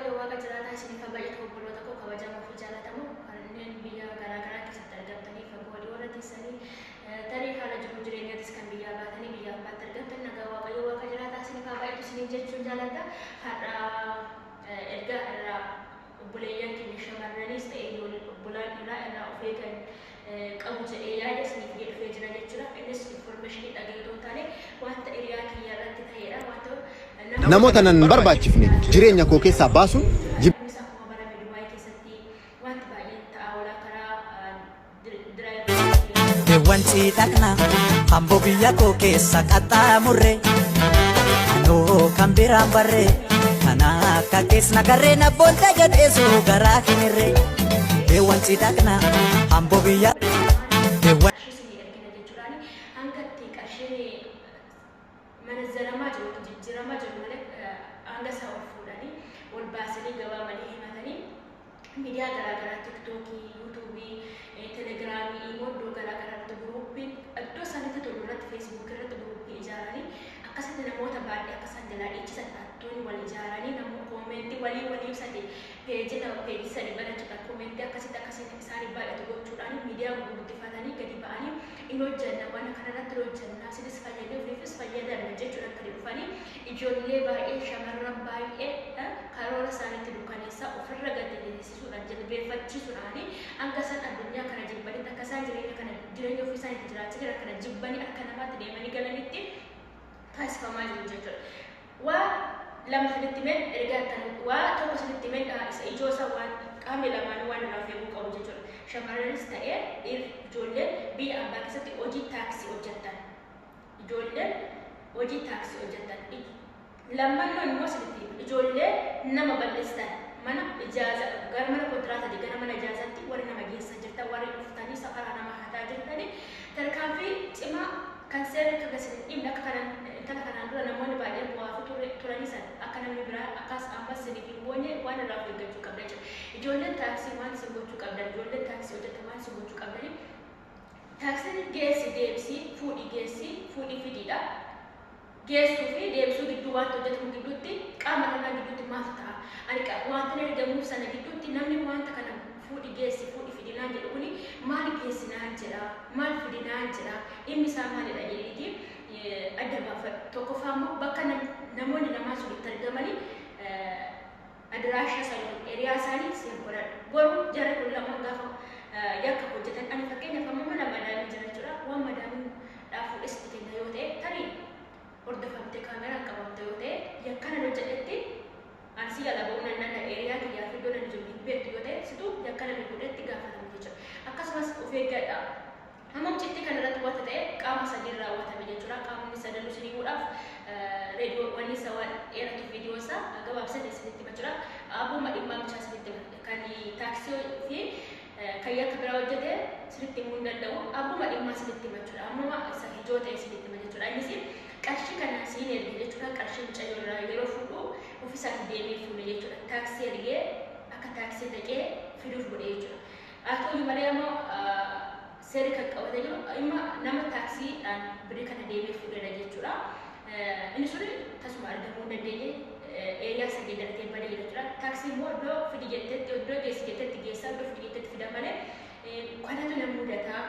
Waaqayyo Waaqa jiraataa isiniif haa baay'atu. Obboloota koo kabajamoo fi jaalatamoo kanneen biyya garaa garaa keessatti argamtanii, fagoo dhiyoo irra teessanii, tarii haala jiru jireenyaatis kan biyyaa baatanii biyya abbaatti argamtan, nagaa Waaqayyo Waaqa jiraataa isiniif haa baay'atu isiniin jechuun jaalladha. Har'a ergaa irraa obboleeyyan keenya shamarraniis ta'e obbolaan dhiiraa irraa of eegan qabu jedhee yaada isiniif dhufee jira jechuudha. Innis information dhaga'ee otoo hin taane wanta hiriyaa kiyya irratti ta'edha. Wanta Namoota nan barbaachifne jireenya koo keessaa baasuun Kunis akkuma barame Dubaay keessatti wanti baay'een ta'aa oolaa karaa driver Wanti dhaqna hamboo biyya koo keessa qaxxaamurre, anoo kan biraan barre kana akka keessa nagarree na boonta jedheesu garaa hinirre. Wanti dhaqna hamboo biyya. Qarshii isinii ergina jechuudhaan hanga itti qarshiin manazzaramaa jiru yookiin jijjiiramaa jiru malee hanga isaa ol fuudhanii ol baasanii gabaa malee himatanii miidiyaa garaagaraa, TikTokii, YouTubeii, Telegramii, immoo iddoo garaagaraa irratti groupiin iddoo isaanitti tolu irratti, Facebook irratti groupii ijaaranii akkasitti namoota baay'ee akka isaan jalaa dhiichisan hattoonni wal ijaaranii namoota commentii walii walii ibsate pageii lama, pageii sadii banachuudhaan commentii akkasitti akkasitti isaanii baay'atu gochuudhaan miidiyaa gurguddifatanii gadi ba'anii in hojjanna, waan kanarratti hin hojjanna, isinis fayyadee ofiifis fayyadamna jechuudhaan gadi dhufanii ijoollee baay'ee, shamarran baay'ee karoora isaaniitti dukkaneessaa ofirra gadi teessisuudhaan jilbeeffachiisuudhaan hanga isaan addunyaa kana jibbanitti, akka isaan jireenya kana, jireenya ofii isaaniitti jiraachaa jiran kana jibbanii akka namaatti deemanii galanitti taasifamaa jiru jechuudha. Waa lama sinitti himeen ergaa akkan waa tokko sinitti himeen isa ijoo isaa waan qaamni lamaanii waan irraa of eeguu qabu jechuudha. Shamarranis ta'ee dhiirri, ijoolleen biyya abbaa keessatti hojii taaksii hojjettan. Ijoolleen hojii taaksii hojjettan. Lammannoon immoo sinitti hima. Ijoollee nama bal'istan, mana ijaaza gara mana kontiraatati gara mana ijaazaatti warri nama geessan jirtan, warri dhuftanii safara nama hataa jirtanii, tarkaanfii cimaa kan seerri akka isin hin dhiibne, akka kanan intala kanaan dura namoonni baay'een bu'aa fi turanii san akka namni biraa akkas ammas isiniif hin boonye waan irraa of eeggachuu qabda jechuudha. Ijoolleen taaksii waan isin gochuu qabdan, ijoolleen taaksii hojjetan waan isin gochuu qabdanii, taaksiin geessi deebisii, fuudhi geessi, fuudhi fidiidha. Geessuu fi deebisuu gidduu wanta hojjetamu gidduutti, qaama lamaa gidduutti maaltu ta'a? Ani wanta ergamuuf sana gidduutti namni wanta kana fuudhi geessi, fuudhi fidi naan jedhu kuni maal geessi naan jedha, maal fidi naan jedha, dhimmi isaa maalidha jedheeti adda baafadhu. Tokkoffaa immoo bakka namoonni lamaan sun itti argamanii adiraasha isaanii, hiriyaa isaanii seen godhadhu. Garuu jarri kun lamaan gaafa yakka hojjetan, ani fakkeenyaaf amma mana madaamii jira jechuudha. Waan madaamiin fuudhee sitti kenna yoo ta'e, tarii hordofamtee kaameraan qabamte yoo ta'e, yakkanan hojjedhetti ani si jala ba'uu nan danda'a. Hiriyaa kiyyaa fi iddoo namni jiru hin beektu yoo ta'e, situ yakkana godhetti gaafatama jechuudha. Akkasumas of eeggadha. Hammam cittii kana irratti wanta ta'e qaama sadiin raawwatame jechuudha. Qaamni sadanuu isin himuudhaaf reediyoo wanni isa waan dheeratu viidiyoo isaa gabaabsee isinitti hima jechuudha. Abbuma dhimmaa bichaa isinitti hima. Kan taaksii fi kan yakka biraa hojjete isinitti himuu hin danda'u. Abbuma dhimmaa isinitti hima jechuudha. Ammuma isa ijoo ta'e isinitti hima jechuudha. Innis qarshii kana siin erge jechuudha. Qarshii mucayyoo irraa yeroo fuudhu ofiisaatii deemee fuudhe jechuudha. Taaksii ergee akka taaksii dhaqee fiduuf godhe jechuudha. Haa ta'u malee ammoo seerri kan qabatee jiru dhimma nama taaksiidhaan birrii kana deemee fuudhedha jechuudha. Inni sun tasuma argamuu hin dandeenye, eeriyaa sadii daratee badee jira jechuudha. Taaksii immoo iddoo fidi jettetti, iddoo geessi jettetti geessaa, iddoo fidi jettetti fida malee kanatu na mudataa,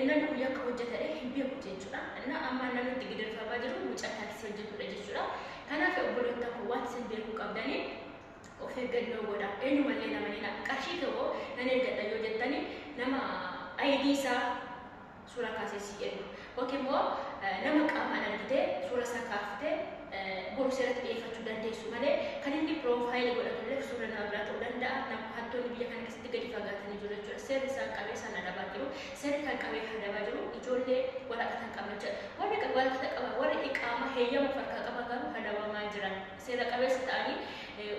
namni kun yakka hojjetadhe hin beeku jechuudha. Inna amma namni itti gidirfamaa jiru mucaa taaksii hojjetudha jechuudha. Kanaaf obboloota koo, wanti isin beekuu qabdanii of eeggannoo godha. Eenyumallee nama ni qarshii tokko nan ergadha yoo jettani, nama ID isaa suura kaasee si ergu yookiin immoo nama qaamaan argitee suura isaa kaaftee boru seeratti dhiyeeffachuu dandeessu malee, kan inni profile godhatu illee suura nama biraa ta'uu danda'a. Nama hattoonni biyya kana keessatti gadi fagaatanii jiru jechuudha. Seerri isaan qabee isaan adabaa jiru. Seerri kan qabee adabaa jiru ijoollee waraqata hin qabne jechuudha. Warri waraqata qaban, warri iqaama heeyyama of harkaa qaban garuu adabamaa jiran. Seera qabeessa ta'anii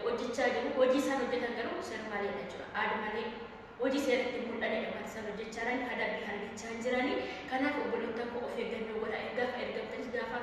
hojjechaa jiru. Hojii isaan hojjetan garuu seera maleedha jechuudha. Aada malee hojii seeratti hin mul'anedha waan isaan hojjechaa jiran, adabbii argachaa jiranii. Kanaaf obboloota koo, of eeggannoo godha. Gaafa ergamtanis, gaafa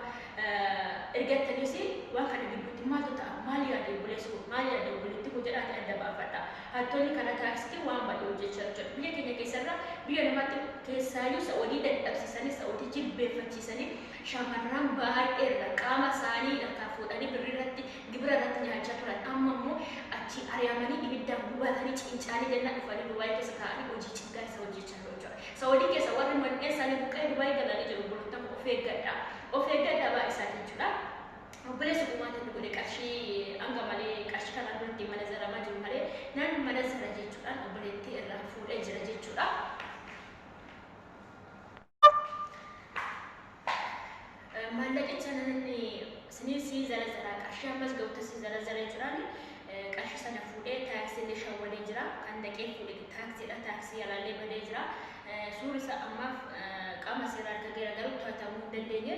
ergattanis waan kana gidduutti maaltu ta'a? Maal yaada obboleessi koo? Maal yaada obboleetti koo jedhaati adda baafadha. Hattoonni karaa taaksiitiin waan baay'ee hojjechaa jiru. Biyya keenya keessarra biyya namaatti keessaayyuu Sa'oodii dadhabsiisanii, Sa'oodii jilbeeffachiisanii, shamarran baay'ee irra qaama isaanii harkaa fuudhanii birrii irratti, gibira irratti nyaachaa turan. Amma immoo achi Achi ari'amanii ibiddaan gubatanii cincanii jennaan dhufanii Dubaay keessa taa'anii hojii cinqaa isa hojjechaa jiru jechuudha. Saawudii keessa warri manneen isaanii buqqa'ee Dubaay galanii jiru obboloota of eeggadha. Of eeggadha baay'isaa jechuudha. Obboleessi gumaata inni godhe qarshii hanga malee qarshii kanaan duratti mana zaramaa jiru malee nan mana zara jechuudhaan obboleettii irraa fuudhee jira jechuudha. Maallaqicha namni sinii sii zara zaraa qarshii ammas ga'utti sii zara zara jechuudhaan qarshii sana fuudhee taaksii illee shawwadee jira. Kan dhaqee fuudhe taaksiidha. Taaksii alaallee badee jira. Suurri isaa ammaaf qaama seeraa harka ga'eera garuu to'atamuu hin dandeenye.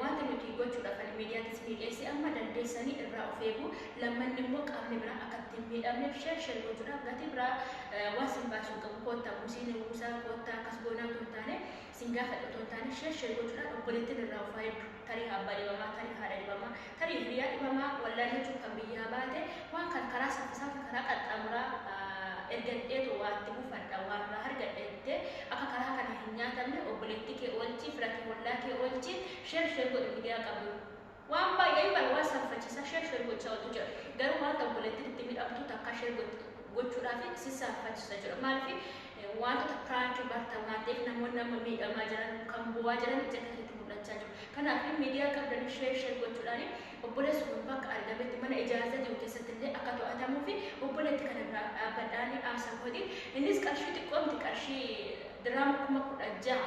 Wanti nuti gochuudhaaf ani miidiyaatti isinii dhiyeesse amma dandeessanii irraa of eegu. Lammanni immoo qaamni biraa akka ittiin miidhamneef share share gochuudhaaf gatii biraa waan sin baasuu qabu koottaa buusii buusaa koottaa akkas goonaa otoo hin taane sin gaafadhu otoo hin taane share share gochuudhaan obboleettiin irraa of haa eegdu. Tarii abbaa dhibamaa, tarii haadha dhibamaa, tarii hiriyaa dhibamaa wallaallachuun kan biyyaa baate waan kan karaa saffisaa fi karaa qaxxaamuraa ergadheetu waa itti buufadha waa irraa argadha jettee akka karaa kana hin nyaatamne obboleettii kee oolchi, fira kee ollaa kee oolchi, share share godhi miidiyaa qabdu. Waan baay'ee bara waan saalfachiisaa share share gochaa ooltu jira. Garuu wanta obboleettiin itti miidhamtu takkaa share gochuudhaaf si saalfachiisa jira. Maaliif wantoota prank bartan waan ta'eef namoonni amma miidhamaa jiran kan bu'aa jiran ija keessatti mul'achaa jiru. Kanaaf miidiyaa qabdan share share gochuudhaan obboleessi kun bakka argametti mana ijaarsa jiru keessatti illee akka to'atamuu fi obboleetti kana biraa dhaabbadhaan dhaamsa kooti. Innis qarshii xiqqoo miti, qarshii diraama 16,000,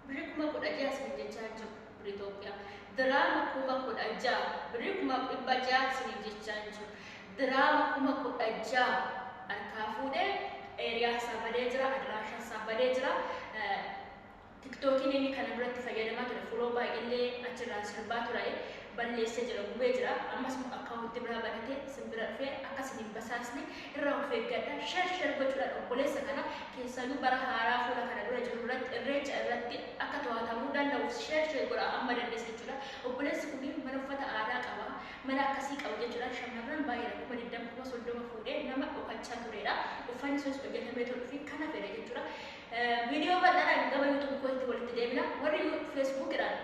birrii 16,000 isin jechaa jiru, birrii Itoophiyaa. Diraama 16,000, birrii 600,000 isin jechaa jiru. Diraama 16,000 harkaa fuudhee eeriyaa isaa badee jira, adiraashaa isaa badee jira. Tiktookiin inni kana duratti fayyadamaa ture follow baay'eellee achirraan sirbaa ture balleessee jira, gubee jira. Ammas immoo akkaawuntii biraa banatee simbira dhufee akka isin hin basaasne irraa of eeggadha. Share share gochuudhaan obboleessa kana keessaayyuu bara haaraa fuula kana dura jiru irratti irreecha irratti akka to'atamuu danda'uuf share share godha amma dandeessa jechuudha. Obboleessi kun mana uffata aadaa qaba, mana akkasii qaba jechuudhaan shamarran baay'eedha 20,000 30,000 fuudhee nama dhokachaa turedha. Uffanni sunis hojjetamee toluu fi kana fedha jechuudha. Viidiyoo bal'aadhaan gama YouTube kootti walitti deemina. Warri Feesbuukidhaan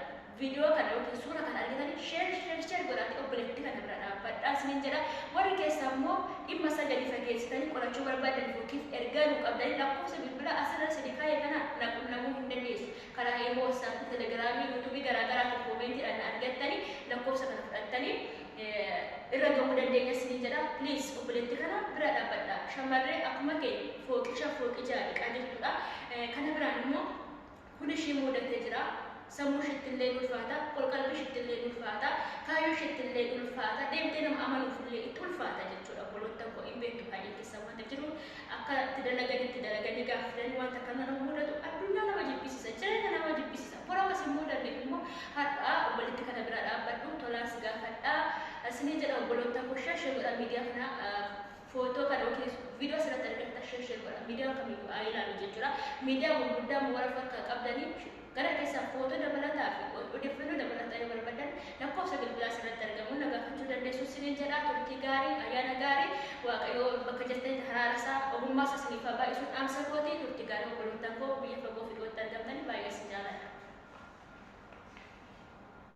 viidiyoo kana yookiin suura kana argatanii share share share godhaati obboleettii kana bira dhaabbadhaa isiniin jedha. Warri keessaa immoo dhimma isaa gadi fageessitanii qorachuu barbaadan yookiin ergaa nu qabdanii lakkoofsa bilbilaa asirra isinii kaa'e kana na qunnamuu hin dandeessu. Karaa Imo, WhatsApp, Telegiraamii, Yuutuubii garaa garaa koomeentiidhaan na argattanii lakkoofsa kana fudhattanii irra gahuu dandeenya isiniin jedha. Please obboleettii kana bira dhaabbadhaa. Shamarree akkuma kee fooqisha fooqija dhiqaa jirtudha. Kana biraan immoo kun ishii mudatee jira. Sammuu ishiitti illee ulfaata, qorqalbii ishiitti illee ulfaata, kaayyoo ishiitti illee ulfaata, deemtee nama amanuuf illee itti ulfaata jechuudha. Obboloota koo hin beektu baay'een keessaa wanta jiru akka itti dalaganitti dalaganii gaafa fidan wanta kana nama mudatu addunyaa nama jibbisiisa, jireenya nama jibbisiisa. Bora akkas hin mudanneef immoo har'a obboleetti kana bira dhaabbadhu tolaan si gaafadhaa. Isinii jedha obboloota koo share share godha miidiyaa kana footoo kana yookiin viidiyoo asirratti argattan share share godha. Miidiyaan kamiyyuu haa ilaalu jechuudha. Miidiyaa gurguddaa warra fakkaa qabdanii gara keessaa footoo dabalataa fi odeeffannoo dabalataa yoo barbaadan lakkoofsa bilbilaa asirratti argamu na gaafachuu dandeessu isiniin jedha. Turtii gaarii, ayyaana gaarii, Waaqayyoo bakka jirtanitti haraara isaa ogummaa isaa isiniif haa baay'isuun dhaamsa kooti. Turtii gaarii obboloota koo biyya fagoo fi